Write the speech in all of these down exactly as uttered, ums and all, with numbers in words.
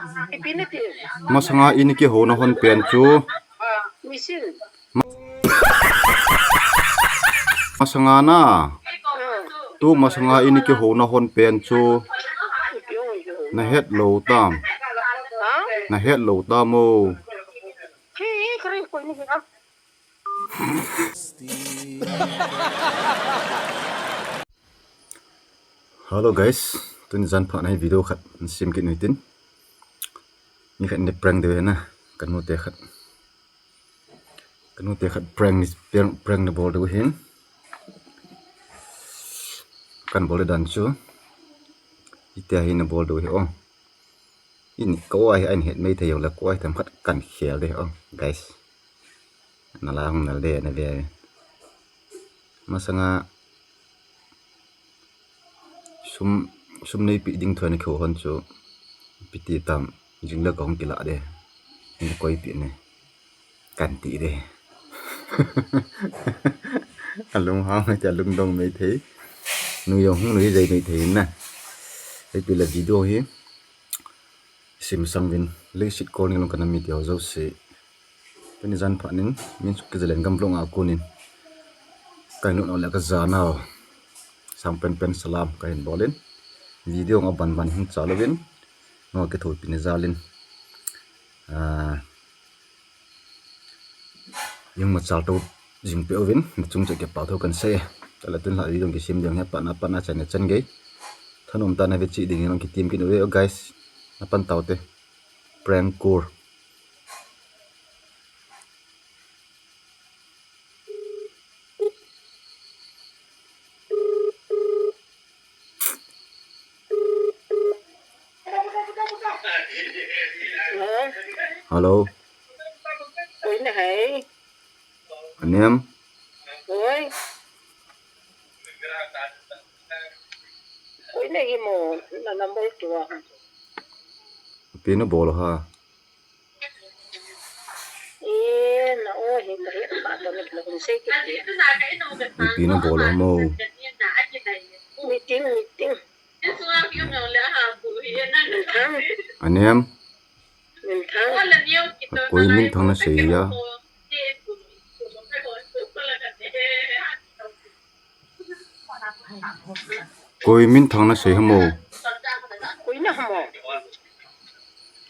Ipi nati? Masanga ini kihouna hon pen chu. Misil. Masanga na. Ah. Tu masanga ini kihouna hon pen chu. Yo, yo. Na het lou tam. Ha? Na het lou tam o. Hi, kare koi ni ha. Hello guys, tuni jan phat na hi video khat in sem kit nu hitin. Mi khat in prank diu hi na, ka nu te khat. Ka nu te khat prank ni, prank, prank na bol diu hin. Kan bol dan chu. Hitia hi na bol diu hi o. Ini ko ai, ai het mai thei jong le ko ai themkhat kan khel de o, guys. Na la hung nal de na ve. Masanga sum, sum neipi ding thu ana kihou hon chu ipi ti tam, jing le ka hung kila de. Ni koi pi ne. Kan ti de. Alung hang mai thei, alung dong mai thei. Nu jong hung nu hi jai mai thei na. Hei pi la video hi. Sim sang vin, leiset kol ni long kana mi ti ho jouse. Tuni jan phat nin, min suk kijalen gam vlog a konin. Ka nu no le ka ja nau. Sang pen pen salam ka hin bolin. Video nga ban ban hin cha lovin. Nga kithopi ni jalin. Ah, Jing machal to jing pe uvin, na chung che ke pa tho kan se. Chala tun la video kisem ding he pa na pa na chan chan gei. Thanom ta na ve chi ding long kitim kin uve o guys. Na pan tau te. Prank call. Hello. Hello. Koi na hai? Anem. Oi. Koi na hi mo, na number tua. Ipi na bol ha? E, na o hi ka hi pa to ni ka hun sei ki. Ipi na bol ha mo? Meeting, meeting. Minthang. Anem. Minthang. Koi minthang na sei a. Koi minthang na sei hamo. Koi na hamo.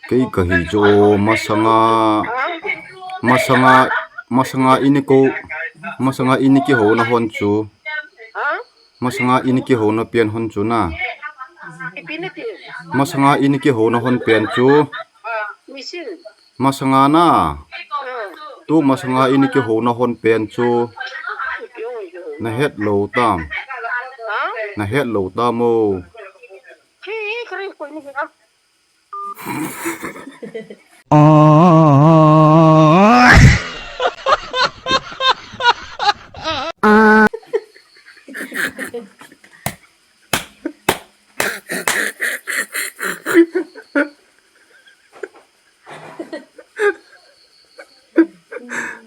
Kei ka hi jo masanga, masanga, masanga ini ko, masanga ini kihouna hon chu. Ha? Masanga ini kihouna pen hon chu na. Ipi na ti? Masanga ini kihouna hon pen chu. Misil. Masanga na. Ah. Tu masanga ini kihouna hon pen chu. Yo, yo. Na het lou tam. Ha? Na het lou tam o. Hi, kare koi ni ha.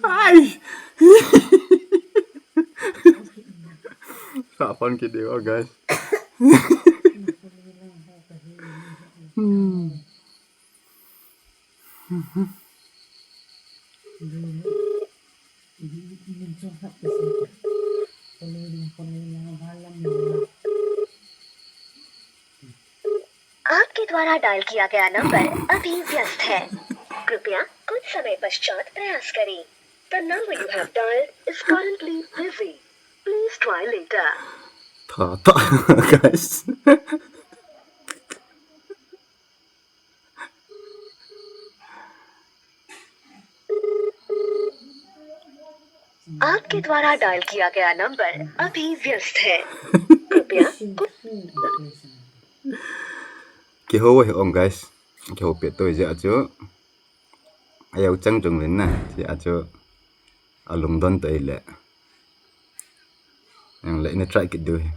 Ai. Sa fun kit diu, guys. Hmm. आपके द्वारा डायल किया गया नंबर अभी व्यस्त है। कृपया कुछ समय पश्चात प्रयास करें। The number you have dialed is currently busy. Please try later. Tha, tha, guys. आपके द्वारा डायल किया गया नंबर अभी व्यस्त है। कृपया कु- Kihou hi ong, guys. Kihou pet to je achu. Ayau chang chung vin na. Je achu. Alungdon to ile. Yang le ni try kit diu hi.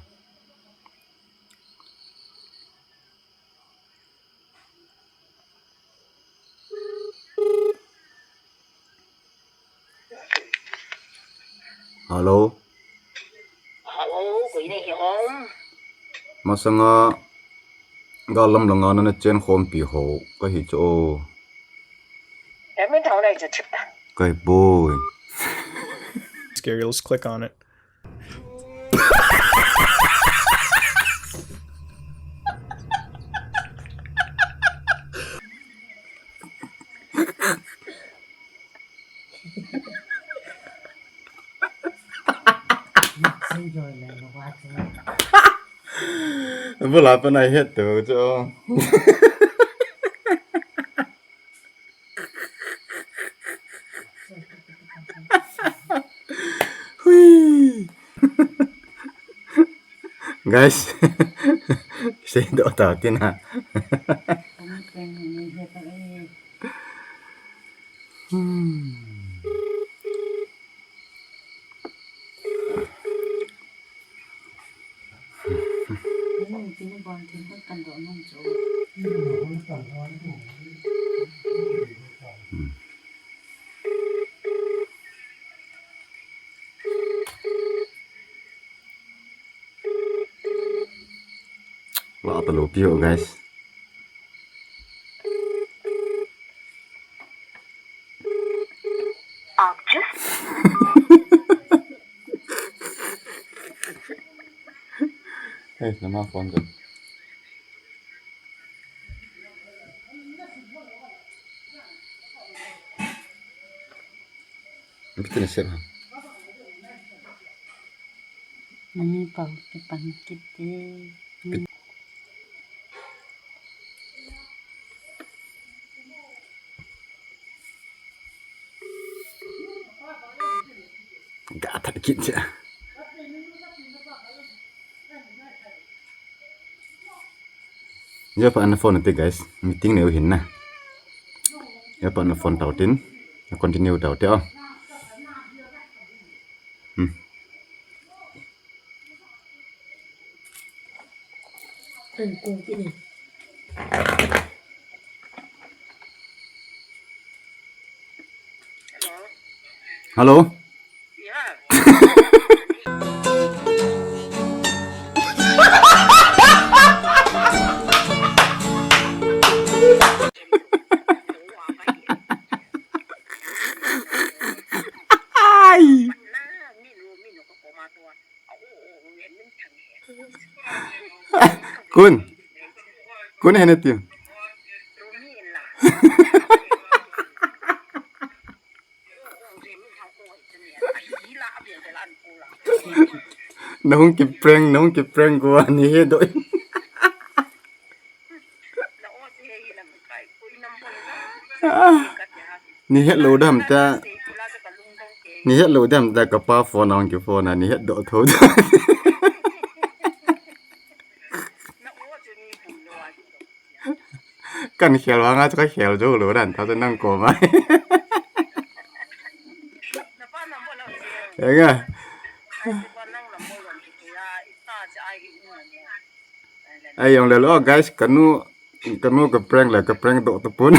Hello. Hello, koi na hi om? Masanga Gal lam langa nana chen khompi ho kahi chu o. Em, min thau nei chu thip ta. Kai boy. Scary, let's click on it. Bula pa na het tu chu. Hui. Guys, sei doh tau tin ha. Hmm. Lah ta lo pi ho, guys. Hey, nama phone ko. Bitte na sep ha. Mani pau kipan kit te. Ga that kit cha. Ia pa ana phone te, guys. Meeting neo hin na. Ia pa ana phone tau tin. Continue tau te o. Hmm. Hello. Ai. Kun. Kun hene tiu. Nahung ki prank, nahung ki prank ko ani he doi. Ah, ni het lo dam ta. Ni het lo dam ta, kapa phone a hung ki phone a, ni het doh tho. Kan khel vang a chu ka khel jou lo dan ta chu nang ko mai. Ega. Ai, jong le lo, guys, kanu, kanu ka prank le, ka prank doh tapon.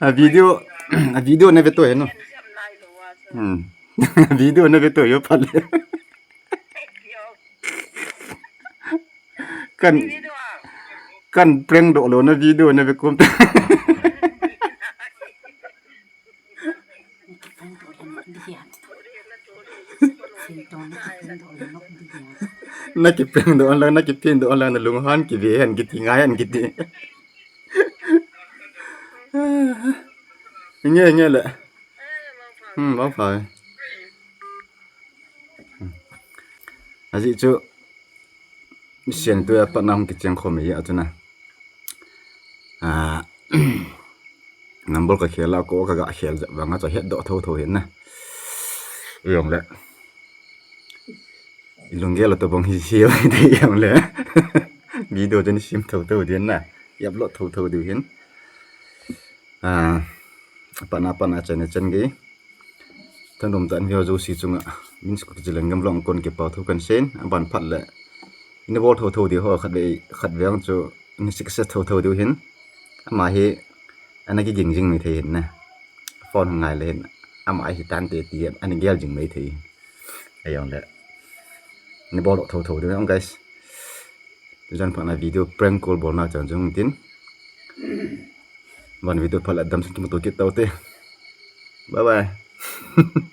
A video, a video na veto he no. Hmm. Video na veto yo pale. Kan, kan prank doh lo na video na ve kum ta. Na ki prank doh lo, na ki prank doh lo, na lung han ki ve han ki ti ngai han ki ti. Nge, nge le. Hmm, bang phai. Hmm. Aji chu, sian tu a pat na hung kicheng khom e a chu na. Ah, number ka khel a ko ka ga khel ja vang a chu het doh tho tho hin na. Jong le. I lunggel to bang hi hi dei jong le. Video chu ni sim tho tho din na. I upload tho tho diu hin. Ah, pat na pat na channel chan gei. Thanop tah in viewer jouse chunga, min School Kichilen Gam Vlog a kon kipa thu kan seiyin, aban phat le. Ina bol tho tho diu ho khat ve, khat veng chu, ina success tho tho diu hin. Ama hi, ana kiging jing mai thei hin na. Phone ngai le hin, ama hi tante ti ana gel jing mai thei hin. Ajongle, nei bol tho tho ding, guys. Tujan phat na video prank call bolna chan jong tin. Van video phat la damsel kimuto kit taute. Bye bye.